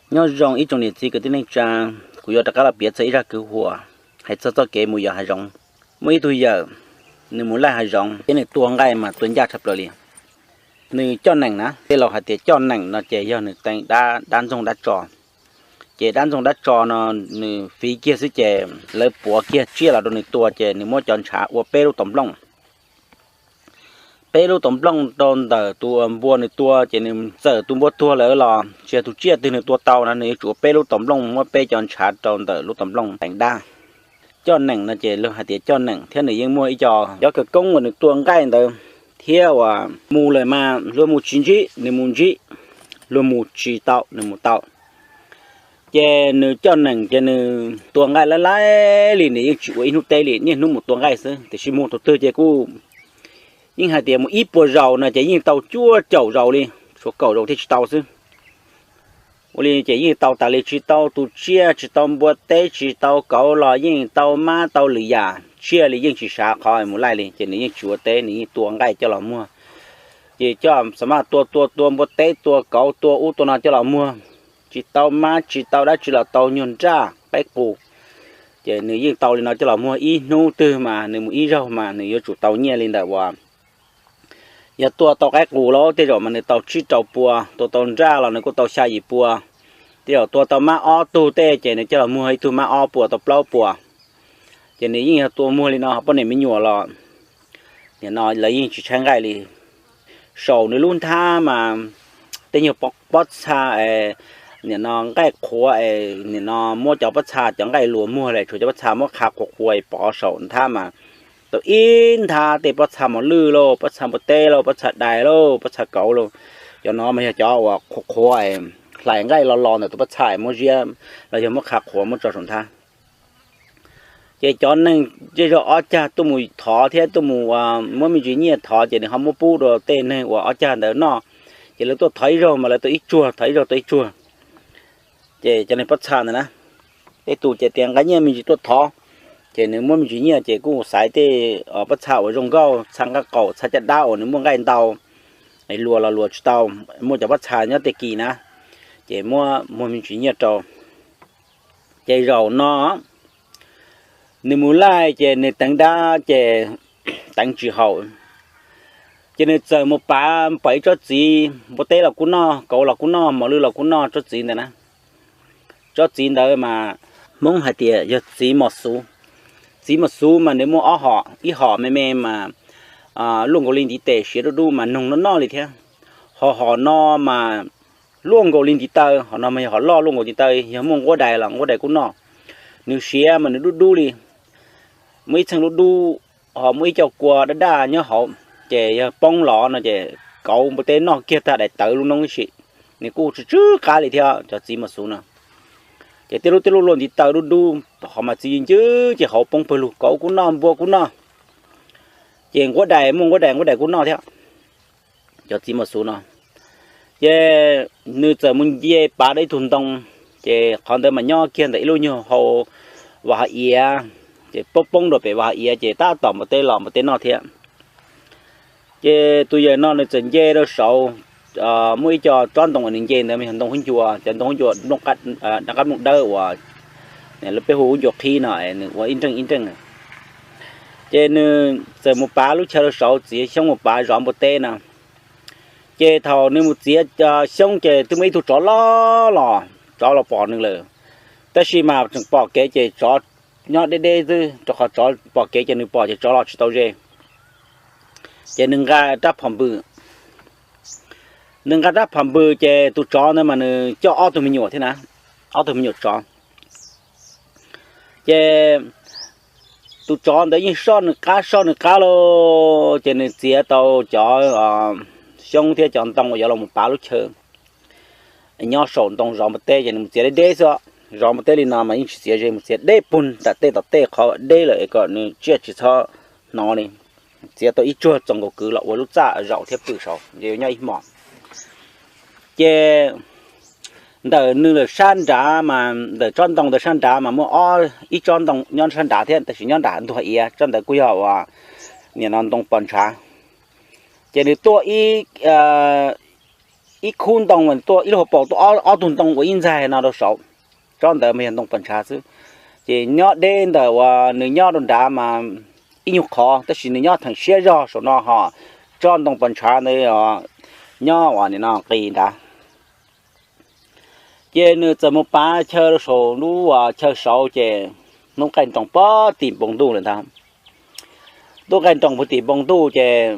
Nyob zoo ib tsoom niam txiv kwv tij neej tsa, kuv yuav rov qab los piav txog ib zaj kwv huam hais txog txoj kev mus yos hav zoov. Muaj ib tug yawm, nws mus laij hav zoov thiab nws tua nqaij mas tua ncaj tshaj plaws li. Nws coj nees na, tej laus hais tias coj nees no ces yog nws teev dab, dab ntxoog dab tso. Ces dab ntxoog dab tso no nws fiv kiag xwb ces lawv puav kiag tsiaj los rau nws tua, ces nws muab cov ntshav ua peb lub tom nplooj. Peb lub tom nplooj rau ntawm tus npua nws tua, ces nws txawm tus npua tuag lawm los tsis yog tus tsiaj twg nws tua tau na, nws yuav tsum ua peb lub tom nplooj, muab peb cov ntshav rau ntawm lub tom nplooj teev dab. Coj nees no ces luag hais tias coj nees thiab nws yeej muaj ib co, cov khawv koob uas nws tua nqaij ntawd thiab uas mus lawm mas luag mus tsis ntsib nws mus ntsib, luag mus tsis tau nws mus tau. Ces nws coj nees ces nws tua nqaij laij laij li, nws yeej tsis ua ib hnub teb li, niaj hnub mus tua nqaij xwb, tiam sis mus thaum twg ces kuj yeej hais tias mus ib puas zaus no ces yeej tau cuaj caum zaus li, tshuav kaum zaus thiaj tsis tau xwb. Ua li ces yeej tau tas li, tsis tau tus tsiaj, tsis tau npua teb, tsis tau kauv los yeej tau mab tau lwm yam tsiaj li, yeej tsis sav qhov mus laij li, ces nws yeej tsis ua teb, nws yeej tua nqaij coj los muag. Ces coj xa maj tua tua tua npua teb, tua kauv, tua ub tua no coj los muag, tsis tau mab tsis tau dab tsi los tau nyuag nraj qaib qus. Ces nws yeej tau li no coj los muag, ib hnub twg mas nws mus ib zaug mas nws yuav tsum tau nyiaj li ntawm uas, yog tua tau qaib qus los tej zaum mas nws tau tsib rau pua, tua tau nraj los nws kuj tau xya yim pua, tej zaum tua tau mab ob tug tej ces nws coj los muag ib tug mab ob puas tau plaub puas. Ces nws yeej yog tua muag li no, poj niam me nyuam los nim no lawv yeej tsis tshaib nqaij li. Saum nws lub nthab mas tej nyuag pob txha, nim no nqaij qhuav, nim no muab cov pob txha cov nqaij luas muag lawm, tshuav cov pob txha muab qha qhuav qhuav pov saum nthab mas tau ib nthab tej pob txha mos lwj lauj, pob txha npua teb lauj, pob txha dais lauj, pob txha kauv lauj. Cov no mas yog cov uas qhuav qhuav, hlais nqaij los los ntawm tus pob txha muab ziab los yog muab qha qhuav muab tso saum nthab. Ces cov neeg zej zog ob cag tuaj mus thov thiab tuaj mus muab me ntsis nyiaj thov ces nws ho muab pub rau tej neeg uas ob cag ntawd noj. Ces lawv tuaj thov ib zaug mas lawv tau ib tsuag, thov ib zaug tau ib tsuag. Ces cov neeg pob txha ntawd na, tej tus ces tias nqa nyiaj me ntsis tuaj thov, ces nws muab me ntsis nyiaj ces kuj xaiv tej pob txha uas zoo nkauj, txha nqaij qaum, txha caj dab uas nws muaj nqaij ntau, luas los luas tsis tau, muaj cov pob txha nyob tej kis na, ces muab muag me ntsis nyiaj rau. Ces zaum no nws mus laij ces nws teev dab ces teev tsis haum, ces nws txawm mus pav pom ib tsob txiv, npua teb los kuj noj, kauv los kuj noj, mos lwj los kuj noj tsob txiv ntawd na. Tsob txiv ntawd mas Hmoob hais tias yog txiv mos xuv. Txiv mos xuv mas nws muaj ob hom, ib hom me me mas luaj nkaus li ntiv tes siav dub dub mas noog noj noj li thiab. Ho hom no mas luaj nkaus li ntiv taw, hom no mas yog hom loj luaj nkaus ntiv taw, yog muaj nquab dais los nquab dais kuj noj. Nws siav mas nws dub dub li, muaj ib txheej dub dub, ho muaj ib co kua daj daj nyob hauv, ces yog poob los no ces kauv npua teb noj kiag tag daim tawv lub noob ib si. Nws kuj tsw tsw qab li thiab cov txiv mos xuv no. Ces tej lub tej lub luaj ntiv taw dub dub, ho mas txiv ncw ces hauv poob pawg lug, kauv kuj noj, npua kuj noj. Ces nquab dais, muaj nquab dais, nquab dais kuj noj thiab. Cov txiv mos xuv no, ces nws txawm mus nce pav rau ib tug ntoo, ces qhov ntawd mas nyob kiag ntawm ib lub nyuag hau vaj hav iav, ces poob poob rau pem vaj hav iav ces tab tom npua teb los npua teb noj thiab. Ces tus yawm no nws txawm nce rau saud, muaj ib co tsob ntoo uas nws nce ntawd mas yog ntoo hub ncua, cov ntoo hub ncua, nplooj qab nplooj dawb uas lawv peb hu hub ncua qhib no, nws ua ib nreej ib nreej. Ces nws txawm mus pav lub chaw rau saud, txiav xyoob mus pav zov npua teb no. Ces thaum nws mus txiav xyoob ces twb muaj ib tug tsov loj los, tsov los pom nws lawm. Tab sis mas tseem pom kev ces tsov nyob deb deb xwb, rau qhov tsov pom kev ces nws pom ces tsov los tsis tau ze. Ces nws nqa rab phom npws, nws nqa rab phom npws ces tus tsov ntawd mas nws coj ob tug me nyuam thiab na, ob tug me nyuam tsov. Ces tus tsov ntawd yeej soj nws qab soj nws qab lauj, ces nws txiav tau cov xyoob thiab cov ntoo uas yuav los pav lub chaw nyob saum ntoo zov npua teb, ces nws mus txiav deb deb xwb. Zov npua teb li no mas yeej tsis txiav ze, mus txiav deb puag nram tej tom tej qhov deb lawm es kom nws tsiaj tsis txhob hnov li. Txiav tau ib tsuag txoos nkaus kwv los ua lub txaj zaum thiab pw saud, ces yuav nyob ib hmos. Ces ntawm nws lawm sab nrad mas, ntawm tsob ntoo ntawd sab nrad mas muaj ob, ib tsob ntoo nyob sab nrad thiab, tab sis nyob nram ntug hav iav, tsob ntawd kuj yog uas nim no ntoo pos ntshav. Ces nws tuaj ib ib khub ntoo tuaj, ib lub hauv paus tuaj ob tug ntoo ua ib ntxaig no rau saud. Tsob ntawd mas yog ntoo pas ntshav xwb. Ces nyob deb ntawm uas nws nyob rau nrad mas ib nyuag qhov, tab sis nws nyob theem siab zog saum no ho tsob ntoo pas ntshav ntawd nyob uas nim no qis nrad. Ces nws txawm mus pav chaw rau saum lub chaw saud ces hnub qaij nroos puag tim npoo ntuj lawm ntag. Hnub qaij nroos puag tim npoo ntuj ces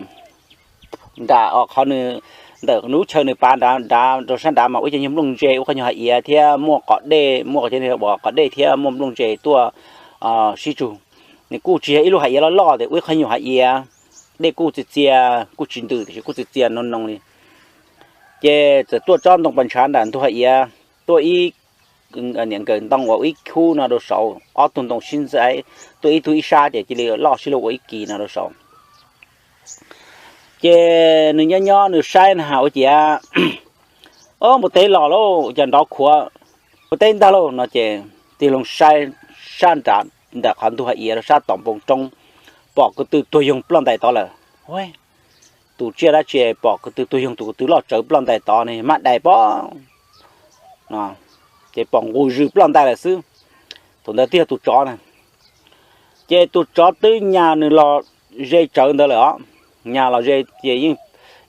nram qhov nws, ntawm lub chaw nws pav nrad, nrad rau sab nrad mas ua ib co nyuag nplooj ntse ua qhov nyuag hav iav thiab muaj qos dej, muaj qos dej thiab muaj nplooj ntse tuaj sib tsug. Nws kuj tsis yog ib lub hav iav loj loj, tes ua ib qhov nyuag hav iav, dej kuj txias txias, kuj tsis ntws tiam sis kuj txias txias no no li. Ces txawm tuaj tsob ntoo pas ntshav nram ntug hav iav, tuaj ib niam nkawm ntoo uas ib khub no rau saud, ob tug ntoo sib ntxaib, tuaj ib tug ib sab ces cia li loj sib luag ua ib kis no rau saud. Ces nws nyob nyob nws saib na has ua ciav, o, npua teb los lauj, cas nrov khuav, npua teb ntag lauj no ces tig loo saib sab nram, ntawm qhov ntug hav iav rau sab tom npoo roob, pom ko tw tuag yoog ploj ntais tod lawm. Tus tsiaj dab tsi pom ko tw tuag yoog, tus ko tw loj tsawv ploj ntais tod ne, mab dais pob. Ces pom nqus zws ploj ntais lawm xwb. Thaum ntawd twb yog tus tsov na. Ces tus tsov twb nyas nws los ze tsawv ntawd lawm os. Nyas los ze ces yeej,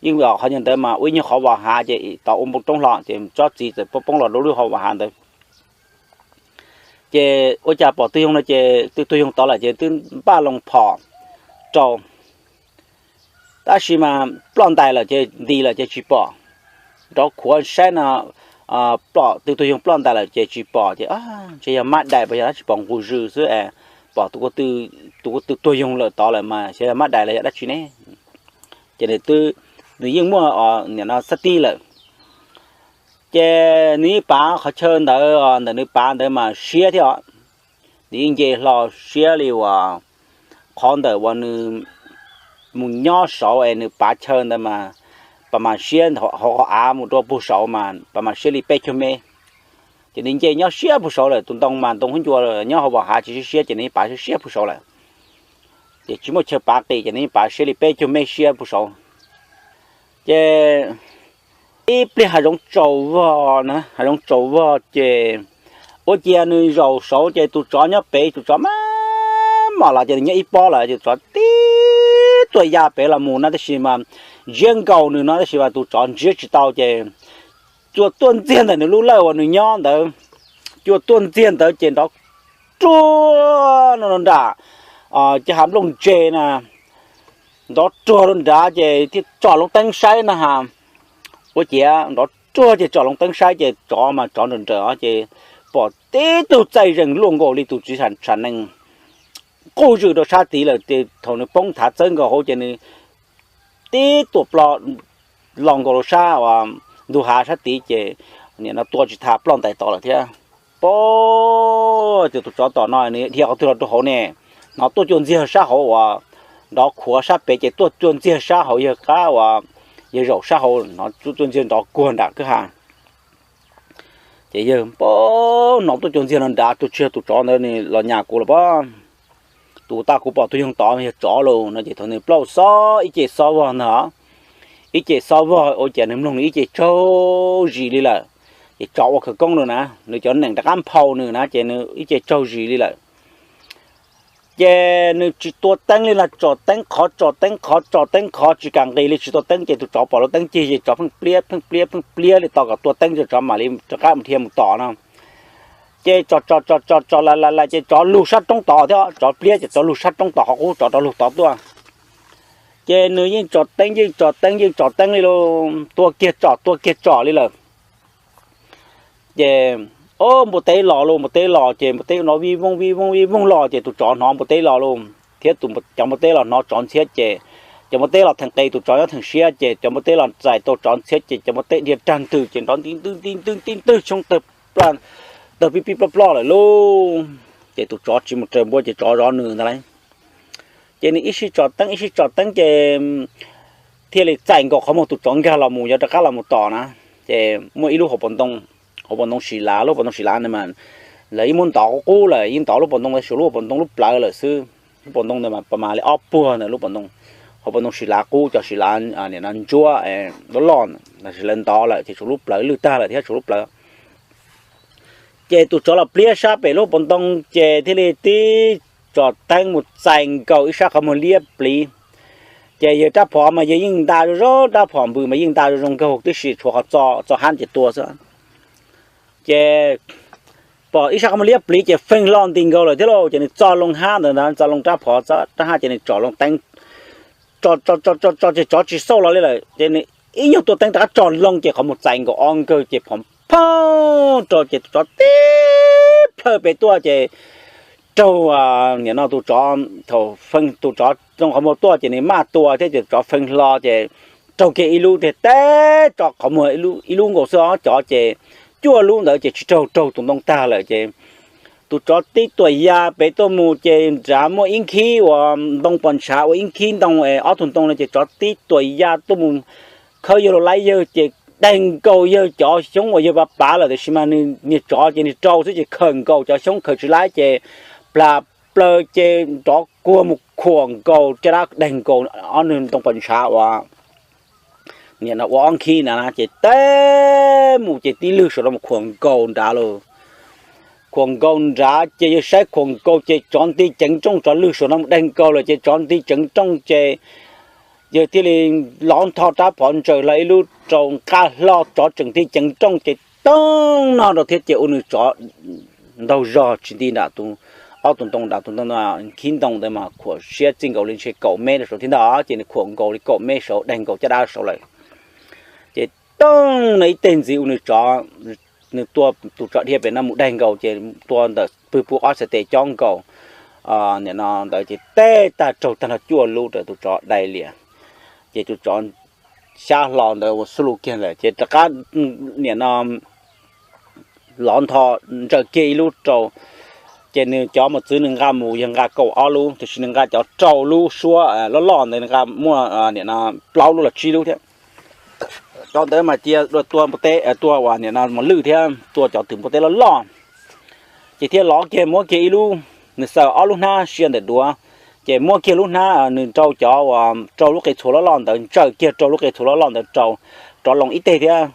qhov nyuag ntawd mas ua ib nyuag qhov vas hav ces tod ua npoo roob hlo ces tsob txiv txawm poob poob los rau lub hauv vas hav ntawd. Ces ua cas pom tw yoog no ces tw tuag yoog tod lawm ces twb npaj loo phom rau. Tab sis mas ploj ntais lawm ces nti lawm ces tsis pom. Nrov khuav saib no, ploj, tw tuag yoog ploj ntais lawm ces tsis pom ces ntshe yog mab dais, yog dab tsi pom nqus zws xwb es pom tus ko tw tuag yoog lawm tod lawm mas xyov yog mab dais los yog dab tsi ne. Ces nws twb, nws yeej muaj nim no xab tib lawm. Ces nws yeej pav qhov chaw ntawd, ntawm nws pav ntawd mas siab thiab os. Nws yeej nce hlo siab li uas qhov ntawm uas nws mus nyob saud es nws pav chaw ntawd mas, pas mas siab hauv qhov av mus rau puag saud mas pas mas siab li peb caug mev. Ces nws nce nyob siab puag saud lawm, tus ntoo mas ntoo hub ncua nyob hauv vas hav tsis siab siab ces nws yeej pav siab siab puag saud lawm. Ces tsis muaj chaw pav qis ces nws yeej pav siab li peb caug mev siab puag saud. Ces ib pliag hav zoov tsaus vog na, hav zoov tsaus vog ces ua ciav nws zaum saud ces tus tsov nyob pem, tus tsov maj mam los ces nws nyob ib pob lawm ces tus tsov tib tuaj ya pem los mus na, tab sis mas ntsiab nkaus nws no tab sis mas tus tsov ntsiab tsis tau ces cua tuaj ntxiag ntawm nws lub lawj uas nws nyob ntawd, cua tuaj ntxiag ntawd ces nrov ruag no nram cov hav nplooj ntse na, nrov ruag rau nrad ces thiaj tsom loo teeb saib na has. Ua ciav nrov ruag ces tsom loo teeb saib ces tsov mas tsov nrawm nrawm os ces pom tib tug txaij zeeg luaj nkaus li tus txiv tshav nees quj zwm rau sab tid lawm ces thaum nws poob thav txawb nkaus hauv ces nws tib tuam plo los nkaus rau sab uas ntug hav sab tid ces nim no tua tsis tau ploj ntais tod lawm thiab. Pab ces tus tsov tom no nws dhia qhov twg los rau hauv ne, hnov tuaj cua ntxiag sab hauv uas nrov khuav sab pem ces tuaj cua ntxiag sab hauv yawg qab uas yawg zaum sab hauv, hnov tuaj cua ntxiag nrov kuag nram kwj ha. Ces yawg pab hnov tuaj cua ntxiag no nrad, tus tsis yog tus tsov ntawd nws los nyas kuv los pab. Tus tag kuv pom tus yoog tod yog tsov los no ces thaum nws plaub xob ib ce xob vog ntag, ib ce xob vog ua cas nws mloog nws ib ce tsaug zis li lawm. Ces tsov ua khawv koob rau na, nws cov nees rov qab nphau nws na ces nws ib ce tsaug zis li lawm. Ces nws tsis tua teeb li no, tsom teeb qhov, tsom teeb qhov, tsom teeb qhov tsis kam nqis li, tsis tua teeb ces tus tsov pom lub teeb cig ces tsov pheej pliab pheej pliab pheej pliab li tos kom tua teeb ces tsov mam li rov qab mus dhia mus tom no. Ces tsom tsom tsom tsom tsom la la la ces tsov lug sab roob tod thiab, tsov pliab ces tsov lug sab roob tod qhov qub, tsov rov lug tod tuaj. Ces nws yeej tsom teeb yeej tsom teeb yeej tsom teeb li lauj, tua kiag tsom tua kiag tsom li lawm. Ces o, npua teb los lauj, npua teb los ces npua teb no vij vooj vij vooj vij vooj los ces tus tsov hnov npua teb los lauj thiab cov npua teb los hnov tsov ntxhiab ces cov npua teb los theem qis, tus tsov nyob theem siab ces cov npua teb los txais tau tsov ntxhiab ces cov npua teb dhia rag ntws ces nrov nti ntwg nti ntwg nti ntwg xyoob tawg pib pib ploj ploj lawm lauj. Ces tus tsov tsis mus raws npua ces tsov zov nws ntag lauj. Ces nws ib sij tsom teeb ib sij tsom teeb ces thiaj li txais nkaus qhov muag tus tsov nkag los mus yuav rov qab los mus tom na. Ces muaj ib lub hauv paus ntoo, hauv paus ntoo sis lav, lub paus ntoo sis lav ntawd mas lawv ib muab ntov qub qub lawm, yeej ntov lub paus ntoo ntawd suav lub paus ntoo lub plawv lawm xwb. Lub paus ntoo ntawd mas pas mas li ob puag ntawd lub paus ntoo. hauv paus ntoo sis lav qub, cov sis lav nim no ntsuab loj loj, lawv ntov lawm ces tshuav lub plawv lwj tag lawm thiab tshuav lub plawv. Ces tus tsov los pliab sab pem lub paus ntoo ces thiaj li tib tso teeb mus txais nkaus ib sab qhov muag liab pliv. Ces yawg rab phom mas yawg yeej nta zoo zoo, rab phom npws mas yeej nta zoo zoo nkauj tib si, tshuav qhov txo hab ces tua xwb. Ces pom ib sab qhov muag liab pliv ces feej hlo nti nkaus lawm thiab lauj, ces nws txo loo hab ntawd ntag, txo loo rab phom rab hab ces nws tsom loo teeb, tso tso tso tso tso ces tsov tsis xauj los li lawm ces nws ib nyuag tua teeb rov qab tso loo ces qhov muag txais nkaus ob nkawg ces phom phooj rau ces tus tsov tib plhaw pem tuaj ces raug, nim no tus tsov, thaum feej tus tsov zoo qhov muag tuaj ces nws maj tua thiab ces tsov feej hlo ces raug kiag ib lub tiag teb tso qhov muag ib lub nkaus xwb os, cov ces cuaj lub ntawd ces tsis raug, raug tus ntoo tag lawm ces tus tsov tib tuam ya pem tuaj mus ces nrad muaj ib nkhib uas ntoo pos ntshav ua ib nkhib ntoo es ob tug ntoo no ces tsov tib tuam ya tuaj mus khawb yawg laub laib yawg ces daig nkaus yawg cov xyoob uas yawg pav pav lawm tiam sis mas nws niag tsov ces nws rau xwb ces khawm nkaus cov xyoob khawm tsis laib ces plas plaws ces nrov kuag mus khuam nkaus caj dab daig nkaus ob nws ntoo pos ntshav uas nim no ua ob nkhib na ces teb mus ces tib lwg saum no mus khuam nkaus nrad lauj. Khuam nkaus nrad ces yawg saib khuam nkaus ces tsov nti ceev rooj, tsov lwg saum no mus daig nkaus lawm ces tsov nti ceev rooj ces yawg thiaj li lov ntho rab phom ntsaws hlo ib lub rau nqa hlo, tsov tseem nti ceev rooj ces toog no rau thiab ces ua nws tsov ntaug zog tsis nti nram tus, ob tus ntoo nram tus ntoo, nkhib ntoo ntawd mas khuam siab txij nkaus li ntshe kaum mev rau saud thiab ntag ces nws khuam nkaus li kaum mev saud daig nkaus caj dab saud lawm. Ces toog no ib teg ntxiv ua nws tsov, nws tua tus tsov dhia pem no mus daig nkaus ces tua ntawm pwg pus ob txhais tes cob nkaus nim no ntawd ces teb tag raug tag nrho cuaj lub rau tus tsov dai lias. Ces tus tsov xyab hlo ntawd ua xub lus kiag lawm ces rov qab nim no lov ntho ntsaws kiag ib lub rau. Ces nws cov mos txwv nws nqa mus yog nqa kaum ob lub tiam sis nws nqa cov rau lub suab loj loj ntawd nws nqa muaj nim no plaub lub los tsib lub thiab. Cov ntawd mas cia dua tua npua teb, tua uas nim no mos lwj thiab tua cov twm npua teb loj loj. Ces thiaj lov kiag muab kiag ib lub, nws xaws ob lub hnab sia ntawm duav, ces muab kiag lub hnab nws rau cov uas rau lub qe txhuas loj loj ntawd ntsaws kiag rau lub qe txhuas loj loj ntawd rau, rov loo ib teg thiab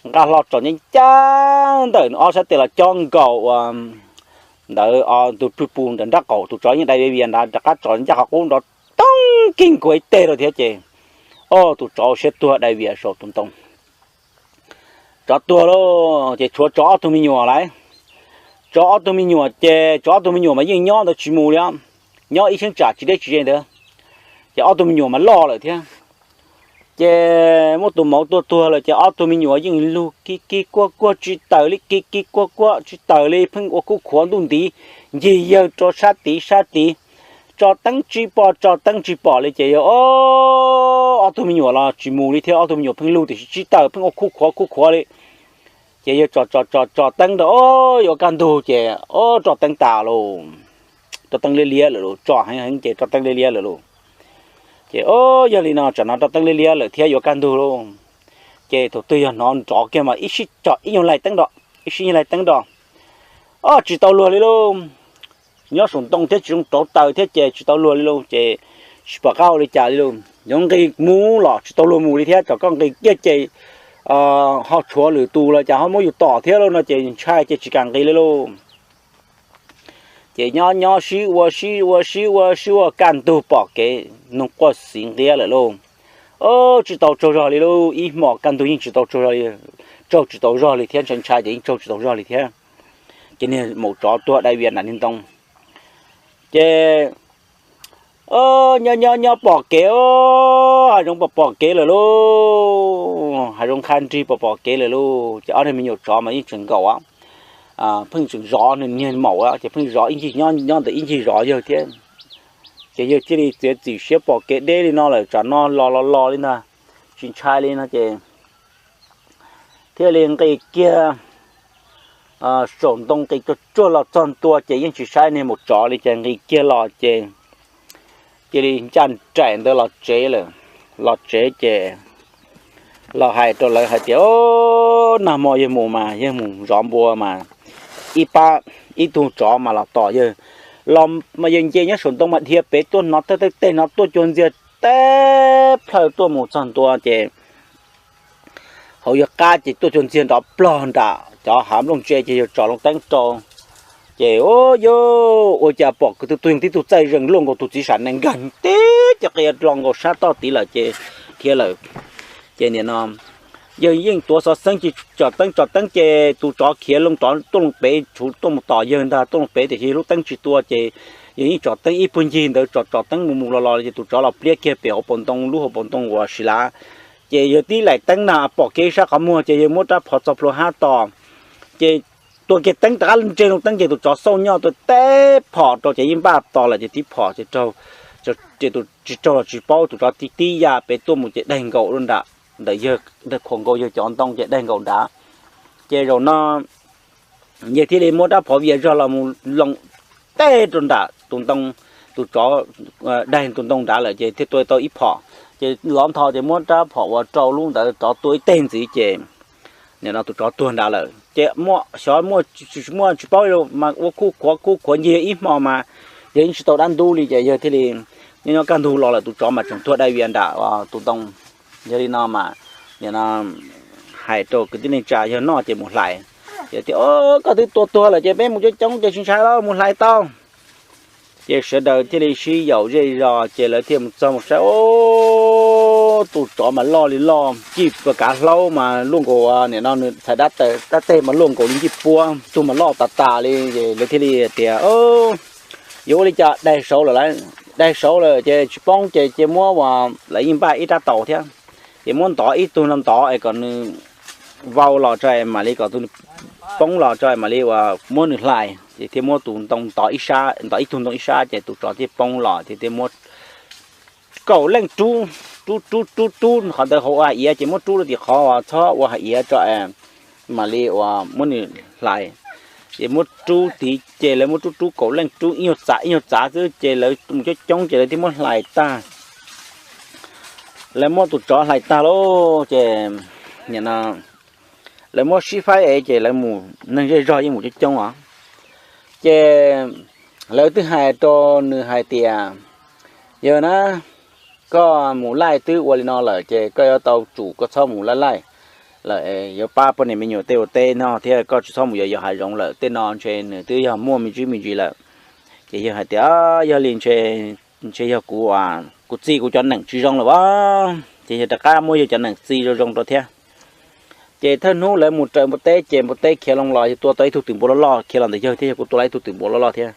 nqa hlo tsom ncaj ncaj ntawm nws ob sab tes los cob nkaus ua ntawd tus pwg pus ntawm nrab qaum, tus tsov yeej dai vias vias ntawd rov qab tsom ncaj qhov qub nrov toog kiag nkaus ib teg rau thiab ces, o, tus tsov ua siab tuag dai vias saum tus ntoo. Tsov tuag lauj, ces tshuav tsov ob tug me nyuam lauj. Tsov ob tug me nyuam ces tsov ob tug me nyuam mas yeej nyob ntawd tsis mus li, nyob ib cheeb tsam tsis deb tsis ze ntawd. Ces ob tug me nyuam mas loj lawm thiab. Ces muab tus mauv tua tuag lawm ces ob tug me nyuam yeej lug kis kis kuag kuag tsis tawm li, kis kis kuag kuag tsis tawm li, pheej ua kuj khuav ntuj ntiv, ncig yawg rau sab tid sab tid, tso teeb tsis pom, tso teeb tsis pom li ces yawg, o, ob tug me nyuam los tsis mus li thiab, ob tug me nyuam pheej lug tiam sis tsis tawm, pheej ua kuj khuav kuj khuav li. Ces yawg tso tso tso tso teeb rau, o, yuav kaj ntug ces, o, tso teeb tas lauj, tso teeb liab liab lawm lauj, tso heev heev ces tso teeb liab liab lawm lauj. Ces, o, yog li no tsam no tso teeb liab liab lawm thiab yuav kaj ntug lauj. Ces thaum twg yog hnov nrov kiag mas ib sij tso ib nyuag laig teeb rau, ib sij nyuag laig teeb rau, o, tsis tau luag li lauj. Nyob saum ntoo thiab tsis zoo rauv taws thiab ces tsis tau luag li lauj, ces tsis pom qab ua li cas li lauj. Yuav nqis mus los tsis tau luag mus li thiab, tsam koj nqis kiag ces ho tshuav lwm tus los cas ho muab yus tom thiab lauj no ces ntshai ces tsis kam nqis li lauj. Ces nyob nyob sib ua sib ua sib ua sib ua kaj ntug pom kev, noog quaj xiv nqiab lawm lauj. Tsis tau tsaug zog li lauj, ib hmos kaj ntug yeej tsis tau tsaug zog li, tsaug tsis tau zog li thiab, ntshai ntshai ces yeej tsaug tsis tau zog li thiab. Ces niag maum tsov tuag dai vias nram niag ntoo. Ces nyob nyob nyob pom kev, hav zoov pom pom kev lawm lauj, hav zoov qha nrig pom pom kev lawm lauj. Ces ob niag me nyuam tsov mas yeej tseem nkaum, pheej tseem zov nws niag maum, ces pheej zov ib ncig nyob nyob ntawm ib ncig zov yawg thiab. Ces yawg thiaj li txiav txim siab pom kev deb li no lawm, tsam no los los los li ntag, tsis ntshai li no ces thiaj li nqis kiag saum ntoo, nqis tsuag tsuag los txog ntua ces yeej tsis saib niag maum tsov li ces nqis kiag los ces cia li ncaj nraim ntawd los tsev lawm. Los tsev ces los hais rau lawv hais tias, nag hmo yawg mus mas yawg mus zov npua mas ib pab, ib tug tsov mas los tom yawg, los mas yawg nce nyob saum ntoo mas dhia pem tuaj hnov tawg tawg teg, hnov tuaj cuag ntxiag teb plhaw tuaj mus txog ntua ces hauv yawg qab ces tuaj cuag ntxiag nrov plog nram cov hav nplooj ntse ces yawg tsom loo teeb rau. Ces ua cas pom kwv tw tuag yeej tib tug txaij zeeg luaj nkaus tus txiv sam nees nkag tib co qia lo nkaus sab toj tid lawm ces dhia lawm. Ces nim no yawg yeej tuav xov xeeb ces tsom teeb tsom teeb ces tus tsov khiav loo rov tuaj loo pem tshuv tuaj mus tom yawg ntag tuaj loo pem tiam sis yawg lub teeb tsis tua ces yawg yeej tsom teeb ib puag ncig ntawd tsom tsom teeb mus mus los los ces tus tsov los pliab kiag pem hauv paus ntoo lub hauv paus ntoo uas si lav. Ces yawg tib laim teeb na pom kiag ib sab qhov muag ces yawg muab rab phom txog plhuav hab tos. Ces tua kiag teeb rov qab ntseg loo teeb ces tus tsov xauj nyoj tua teb phom rau ces yeej npaj tos lawm ces tib phom ces raug, ces tsis raug los tsis paub tus tsov tib tib ya pem tuaj mus ces daig nkaus rau nram ntawm yawg, khuam nkaus yawg cov ntoo ces daig nkaus nrad. Ces zaum no yawg thiaj li muab rab phom vias zog los mus loo teb rau nram tus ntoo, tus tsov daig tus ntoo nrad lawm ces thiaj tua tau ib phom. Ces lov ntho ces muab rab phom uas rau lub ntawd rov tua ib teg ntxiv ces nim no tus tsov tuag nrad lawm ces muaj xyov muaj tsis paub mas ua khuj khuav khuj khuav ncig ib hmo mas yawg yeej tsis tau dab ntub li ces yawg thiaj li nyob nyob kaj ntug los lawm tus tsov mas tseem tuag dai vias nram tus ntoo. Yog li no mas nim no hais rau kwv tij neej tsa yawg noj ces mus hlais. Ces tias, Koj twb tua tuag lawm ces peb mus coob coob ces tsis ntshai lauj, mus hlais tau. Ces sawv daws thiaj li sib yaum zej zos ces lawv thiaj mus txog mus saib, o, tus tsov mas loj li loj, cij pua kav hlaub mas luaj nkaus nim no nws txhais dab tawm dab teg mas luaj nkaus li ncij puab, tug mas loj tas tas li. Lawv thiaj li tias, Yuav ua li cas daig saud lawm, daig saud lawm ces tsis poob ces cia muab ua, lawv yeej npaj ib rab taus thiab, ces muab ntov ib tug no ntov es kom nws vau los tso mam li kom tus poob los tso mam li ua muab nws hlais. Ces thiaj muab tus ntoo ntov ib sab, ntov ib tug ntoo ib sab ces tus tsov thiaj poob los thiaj thiaj muab kaum leej rub, rub rub rub rub qhov ntawd hauv ua hais iav ces muab rub rau tim qhov txhob ua hais iav tso mam li ua muab nws hlais. Ces muab rub tid ces lawv muab rub rub kaum leej rub ib nyuag txav ib nyuag txav xwb ces lawv mus coob coob ces lawv thiaj muab hlais tag. Lawv muab tus tsov hlais tag lauj ces nim no lawv muab sib faib es ces lawv mus neeg zej zog yeej mus coob coob os. Ces lawv twb hais rau nws hais tias, Yawg na, koj mus laij twb ua li no lawm ces koj yuav tau tsum koj txhob mus laij laij lawm, yuav pab poj niam me nyuam tej ua teb no thiab koj tsis txhob mus yos yos hav zoov lawm. Tej no ntshe nws twb yog muaj me ntsis me ntsis lawm. Ces yawg hais tias, Yog li ntshe, ntshe yog kuv, kuv txi kuv cov neeb tsis zoo lawm as. Ces yawg rov qab muab yawg cov neeb txi zoo zoo rau thiab. Ces thawj hnub lawv mus raws npua teb ces npua teb khiav loo los yawg tua tau ib tug twm npua loj loj khiav los ntawm yawg thiab yawg kuj tua tau ib tug twm npua loj loj thiab.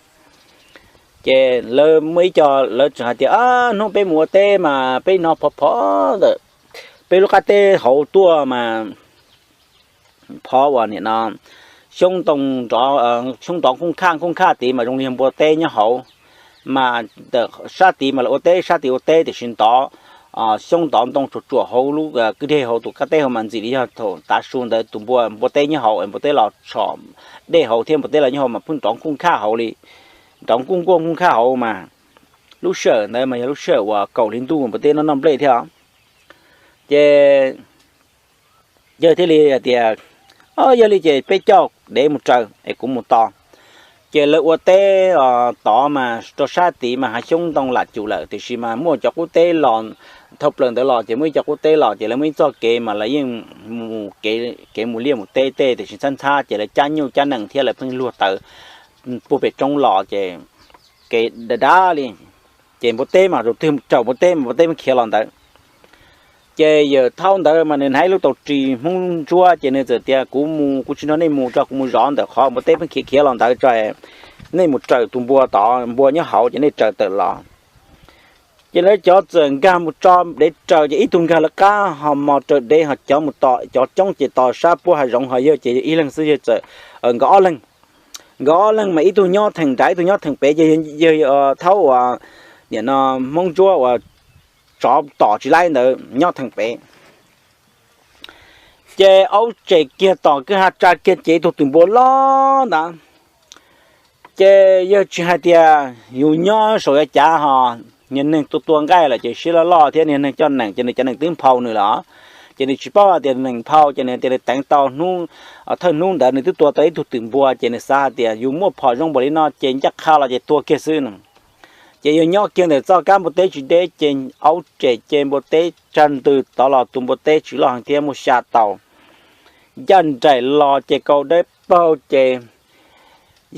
Ces lawv muaj ib co lawv tseem hais tias, Hnub peb mus ua teb mas peb hnov phov phov ntawm peb lub qab teb hauv tuaj mas phov uas nim no xyoob ntoo nrov, xyoob nrov nkooj khaj nkooj khaj tid mas zoo li yog npua teb nyob hauv. Mas sab tid mas lawv ua teb, sab tid ua teb tiam sis ntov xyoob ntov ntoo tsuam tsuam hauv lub kwj deg hauv tus qab teb hauv mas ntxim li yog thaum tav su ntawd tus npua, npua teb nyob hauv es npua teb los tshom dej hauv thiab npua teb los nyob hauv mas pheej nrov nkooj khaj hauv li, nrov nkuj nkuaj nkooj khaj hauv mas. Lub sij hawm ntawd mas yog lub sij hawm uas kaum hli ntuj npua teb noj noj nplej thiab. Ces yawg thiaj li hais tias, Yog li ces peb coj dev mus raws es kuv mus tos. Ces lawv ua teb tod mas rau sab tid mas hav xyoob ntoo lam cum lawm tiam sis mas muaj cov qub teb los, thauj plaws ntawd los ces muaj ib co qub teb los ces lawv muaj ib txoj kev mas lawv yeej mus kev mus liaj mus teb tej tiam sis ntxhab ntxhab ces lawv cab nyuj cab nees thiab lawv pheej luag taws puag pem roob los ces kev dav dav li. Ces npua teb mas tus twg raws npua teb mas npua teb pheej khiav los ntawd. Ces yawm thaub ntawd mas nws hnav ib lub tau ris Hmoob Ntsuab ces nws txawm tias, Kuv mus, kuv tsis nrog nej mus tso, kuv mus zov ntawm qhov npua teb pheej khiav khiav los ntawd tso, nej mus raws tus npua tod, npua nyob hauv ces nej raws tawm los. Ces lawv cov txawm nkag mus tso dev raws ces ib tug nkag lawv qab ho mos raws dev ho cov mus tos, cov coob ces tos sab puab hav zoov ho yawg ces yawg ib leeg xwb yawg txawm nkawd ob leeg. Nkawd ob leeg mas ib tug nyob theem nrad ib tug nyob theem pem ces yawg thaub uas nim no Hmoob Ntsuab uas tsov tom tsis laib ntawd nyob theem pem. Ces aub tsem kiag tom kwj ha tsa kiag ces ib tug twm npua loj ntawd. Ces yawg tsis hais tias yus nyob saum yav cav ho, niag neeg tua tua nqaij lawm ces siab loj loj thiab niag neeg coj nees ces nws cov nees twb nphau nws lawm. Ces nws tsis paub hais tias nees nphau ces nws tias nws teev tau hnub, thawj hnub ntawd nws twb tua tau ib tug twm npua ces nws xav hais tias yus muaj phom zoo npaum li no ces ncaj qha los ces tua kiag xwb no. Ces yawg nyob kiag ntawm txoj kab npua teb tsis deb ces aub tsem ces npua teb tsag ntws tod los tus npua teb tsis loj heev thiab muaj xya tau. Ncaj nraim los ces kaus dawb paug ces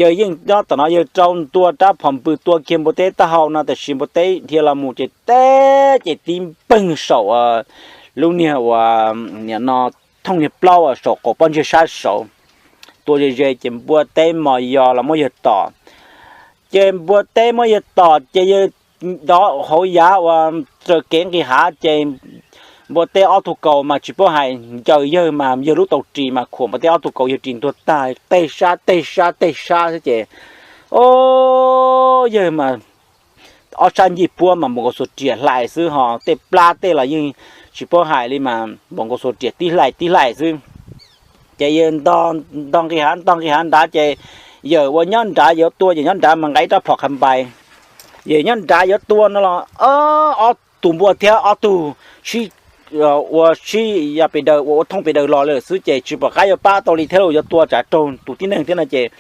yawg yeej nyob tom no yawg rau ntua rab phom npws tua kiag npua teb taub hau no tiam sis npua teb dhia los mus ces teb ces tib npeeg saum lub niag uas nim no thooj niag plaub saum qaum pob ntseg sab saud. Tua ze ze ces npua teb mos yos los muab yawg tom. Ces npua teb muab yawg tom ces yawg dov hauv yav uas raws kev nqis hav ces npua teb ob tug kaus mas tsis paub hais ncaws yawg mas yawg lub tau ris mas khuam npua teb ob tug kaus yawg ris ntuag tag tej sab tej sab tej sab xwb ces o yawg mas ob sab ncej puab mas npua nkaus xuas riam hlais xwb ho tej plab tej los yeej tsis paub hais li mas npua nkaus xuas riam tib hlais tib hlais xwb. Ces yawg ntog nqis hav ntog nqis hav nrad ces yawm uas nyob nrad yuav tua yawm nyob nrad mas nqa ib rab phom qha npais. Yawm nyob nrad yuav tua no los ob tug npua thiab ob tug sib ua sib ya pes daws ua ua thooj pes daws los lawm xwb ces tsis pom qab yuav pab tau li thiab los yuav tua tsam raug tus tib neeg thiab no ces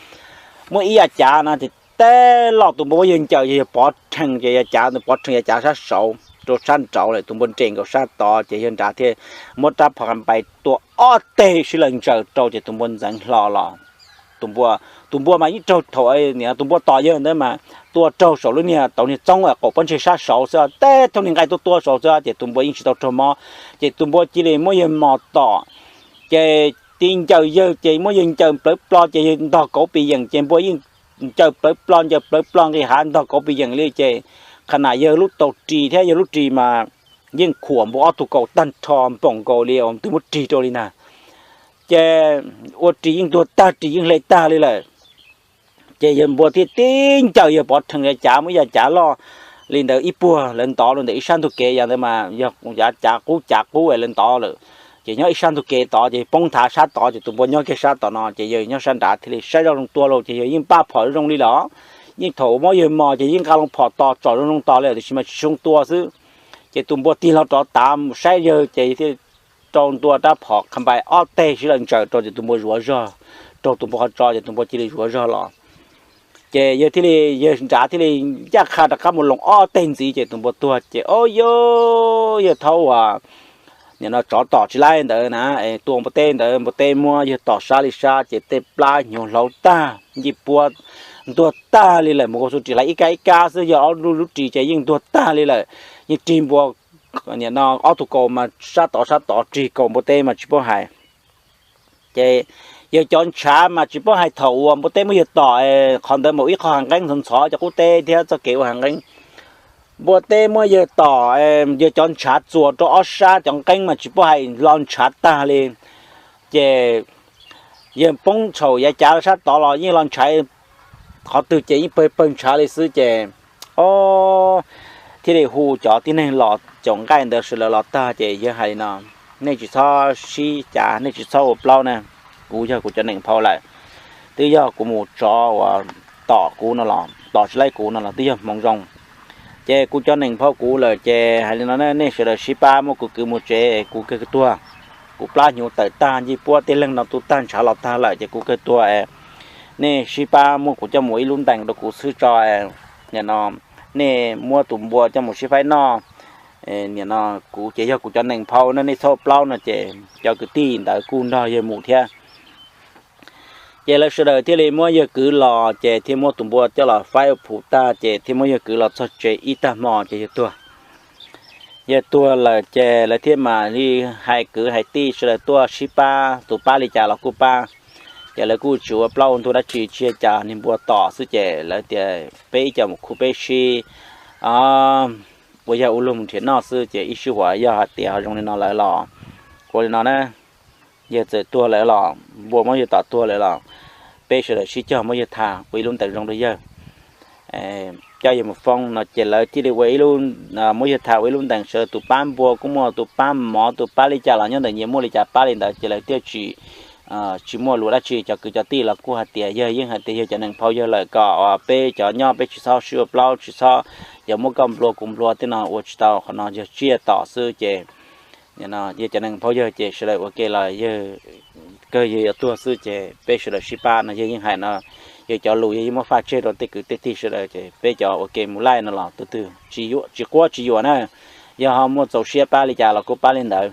muaj ib yav cav no ces teb los tus npua muab yawg ncaws yawg pov rhees ces yav cav pov rhees yav cav sab saud rau sab nraud lawm tus npua nres nkaus sab tod ces yawg nrad thiaj muab rab phom qha npais tua ob teg sib law ntsaws rau ces tus npua ntxeev hlo los. Tus npua, tus npua mas yeej raug thaum tus npua tom yawg ntawd mas tua raug saum lub niag tau niag txoob qaum pob ntseg sab saud xwb teb thooj niag nqaij tuaj tua saud xwb ces tus npua yeej tsis tau raug mob. Ces tus npua cia li muab yawg mos tom ces tib ncaws yawg ces muab yawg ncaws plawv plo ces yawg ntog kauv pis yeem ces npua yeej ncaws plawv plo ncaws plawv plo nqis hav ntog kauv pis yeem li ces qhov na yawg lub tau ris thiab yawg lub ris mas yeej khuam npua ob tug kaus tag nrho npaum nkaus li twb muab rig rau li ntag. Ces ua ris yeej ntuag tag ris yeej hle tag li lawm. Ces yawg npua thiaj tib ncaws yawg pov rhees yav cav muab yav cav loj li ntawd ib puag lawv ntov lawm ntawm ib sab ntug kev yav ntawd mas yog yav cav qub cav qub lawv ntov lawm. Ces nyob ib sab ntug kev tod ces poob nthav sab tod ces tus npua nyob kiag sab tom no ces yawg nyob sab nrad thiaj li saib zoo zoo tua los ces yawg yeej npaj phom zoo li los yeej thaum muab yawg mos ces yeej nqa loo phom tos tsom zoo zoo tos li tiam sis mas tsis zoo tua xwb. Ces tus npua tig hlo rov tav mus saib yawg ces yawg thiaj rau ntua rab phom qha npais ob teg sib law ntsaws rau ces tus npua zuav zog, raug tus npua qhov tso ces tus npua cia li zuav zog los. Ces yawg thiaj li, yawg nrad thiaj li ncaj qha rov qab mus loos ob teg ntxiv ces tus npua tuag ces o yawg, yawg thaub uas nim no tsov tom tsis laib ntawd na, tua npua teb ntawd npua teb muab yawg tom sab li sab ces tej plab hnyuv hlauv tag ncej puab ntuag tag li lawm mus nkaus xu ris hlais ib kab ib kab xwb yog ob lub lub ris ces yeej ntuag tag li lawm. Yeej rig npua nim no ob tug kaus mas sab tod sab tod rig kaus npua teb mas tsis paub hais. Ces yawg cov ntshav mas tsis paub hais thaum uas npua teb muab yawg tom qhov ntawd mas ib qho hav nqeeb ntxhov ntxhov cov qub teb thiab txoj kev ua hav nqeeb. Npua teb muab yawg tom, yawg cov ntshav txuas rau ob sab cov nqeeb mas tsis paub hais lo ntshav tag li. Ces yawg poob txhaum yav cav sab tod los yeej lo ntshav, qhov twg ces yeej pawg pawg ntshav li xwb ces o thiaj li hu cov tib neeg los caum nqaij ntawd sawv daws los tag ces yawg hais li no, nej tsis txhob sib cav, nej tsis txhob ua plaub na, kuv yog kuv cov neem phau lawm, twb yog kuv mus tsov uas tom kuv no los tom tsis laib kuv no los twb yog hmoov zoo. Ces kuv cov neem phau kuv lawm ces hais li no, nej sawv daws sib pab muab kuv kwv mus tsev, kuv kawg tuag. Kuv plab hnyuv tawm tag ncej puab tej leeg no tu tag ntshav los tag lawm ces kuv kawg tuag. Nej sib pab muab kuv coj mus ib lub ntees rau kuv xwb tso. Nim no nej muab tus npua coj mus sib faib noj. Nim no kuv ces yog kuv cov neem phau no, nej txhob ua plaub no ces cov kwv tij ntawd kuj nrog yawg mus thiab. Ces lawv sawv daws thiaj li muab yawg kwv los ces thiaj muab tus npua coj los faib ua plhuav tag ces thiaj muab yawg kwv los txog tsev ib tag hmo ces yawg tuag. Yawg tuag lawm ces lawv thiaj mam li hais kwv hais tij sawv daws tuaj sib pab, tus pab li cas los kuj pab. Ces lawv kuj tsis ua plaub ua ntug dab tsi, tsis ua cas, niag npua tom xwb ces lawv tias peb ib co mus khub peb sib ua yawg ua luag mus nrhiav noj xwb ces ib sij huam yog hais tias ho zoo li no lawm los ua li no na, yawg txawm tuag lawm los npua muab yawg tom tuag lawm los peb sawv daws sib cog muab yawg tham ua ib lub ntees zoo rau yawg, coj yawg mus foob no ces lawv thiaj li ua ib lub, muab yawg tham ua ib lub ntees, sawv daws tus pab npua kuj muaj, tus pab mov tus pab li cas los nyob ntawm nyias muaj li cas pab li ntawd ces lawv thiaj tsis tsis muaj lus dab tsi. Cov kwv cov tij los kuj hais tias yawg yeej hais tias yawg cov neem phau yawg lawm kom peb cov nyob peb tsis txhob sib ua plaub, tsis txhob, yog muab koj nplua kuv nplua tej no ua tsis tau, qhov no yog tsiaj tom xwb ces yawg cov neem phau yawg ces sawv daws ua ke los yawg kawg yawg yuav tuag xwb ces peb sawv daws sib pab no yawg yeej hais no. Ces cov lus yog yeej muab faj tseg rau tej kwv tej tij sawv daws, ces peb cov ua ke mus laij no los tus twg tsis quab tsis yuam na, yog ho muaj txaus siab pab li cas los kuj pab li ntawd.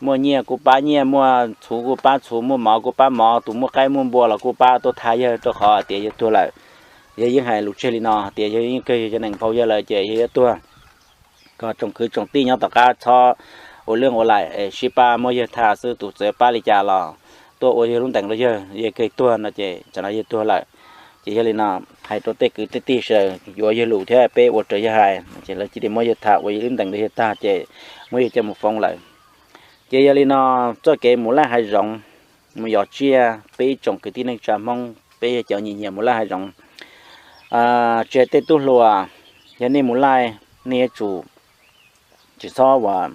Muaj nyiaj kuj pab nyiaj, muaj txhuv kuj pab txhuv, muaj mov kuj pab mov, tus muaj qaib muaj npua los kuj pab tuaj thaj yawg, rau qhov tias yawg tuag lawm. Yog yeej hais lus tseg li no tias yog yeej kawg yog cov neeg nphau yawg lawm ces yog yuav tuag. Kom tsoom kwv tsoom tij nyob tom qab txhob ua lwj ua liam, sib pab muab yawg thaj xwb, tus txawj pab li cas los tuaj ua yawg lub ntees rau yawg, yawg kawg tuag no ces tam no yawg tuag lawm. Ces yog li no, hais rau tej kwv tej tij sawv daws yuav yawg lus thiab peb ua raws yawg hais, ces lawv cia li muab yawg thaj ua yawg lub ntees rau yawg tag ces muab yawg coj mus foob lawm. Ces yog li no, txoj kev mus laij hav zoov, mus yos tsiaj, peb ib tsoom kwv tij neej tsa Hmoob peb yog cov nyiam nyiam mus laij hav zoov. Tsis hais tej tub hluas, yog nej mus laij nej yuav tsum tsis txhob ua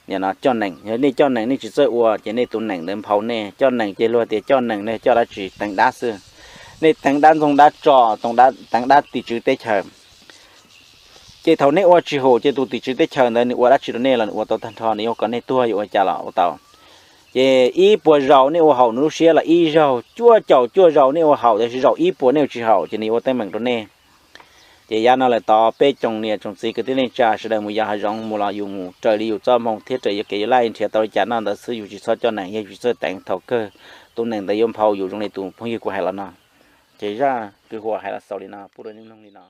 coj nees. Yog nej coj nees nej tsis txawj ua ces nej tus nees ntawd nphau nej. Coj nees ces luag tias coj nees nej coj dab tsi? Teev dab xwb. Nej teev dab ntxoog dab tso, teev dab tim tswv teb chaws. Ces thaum nej ua tsis haum ces tus tim tswv teb chaws ntawd nws ua dab tsi rau nej los nws ua tau tag nrho, nws yuav kom nej tuag yuav ua cas los ua tau. Ces ib puas zaus nej ua haum nws lub siab los ib zaug, cuaj caum cuaj zaus nej ua haum, tiam sis zaum ib puas nej ua tsis haum ces nws yuav ua teeb meem rau nej. Ces yav no lawm tod peb tsoom niam tsoom txiv kwv tij neej tsa sawv daws mus yos hav zoov mus los yus mus raws li yus txoj hmoo thiab raws li kev yuav laij nrhiav tau li cas noj ntawd xwb, yus tsis txhob coj nees, yog yus tsis txawj teev thaum kawg tus nees ntawd yuav nphau yus zoo li tus phooj ywg kuv hais los no. Ces zaj kwv huam hais los xaus li no pub rau nej mloog li no.